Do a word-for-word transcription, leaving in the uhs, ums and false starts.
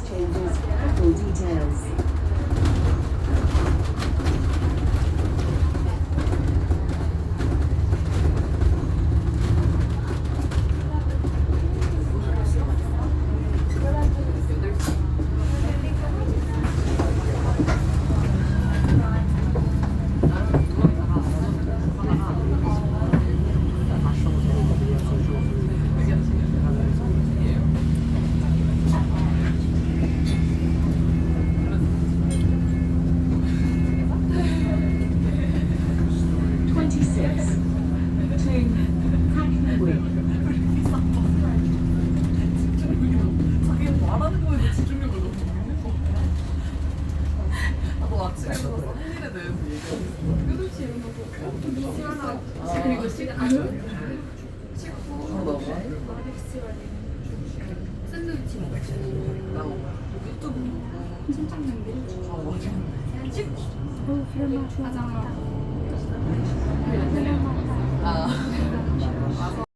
Changes for full details. Twenty-six to Hackney Wick. 자기가 말하는 거에 대해 집중력을 너무 못하는 것 같아. 아, 너 아침에 들어서 한 일에 대해서 얘기하고 있어. 여덟 시 일어나고 그리고 지금 아침 식구 샌드위치 먹고 유튜브 보고 신청님들 그냥 식구 화장하고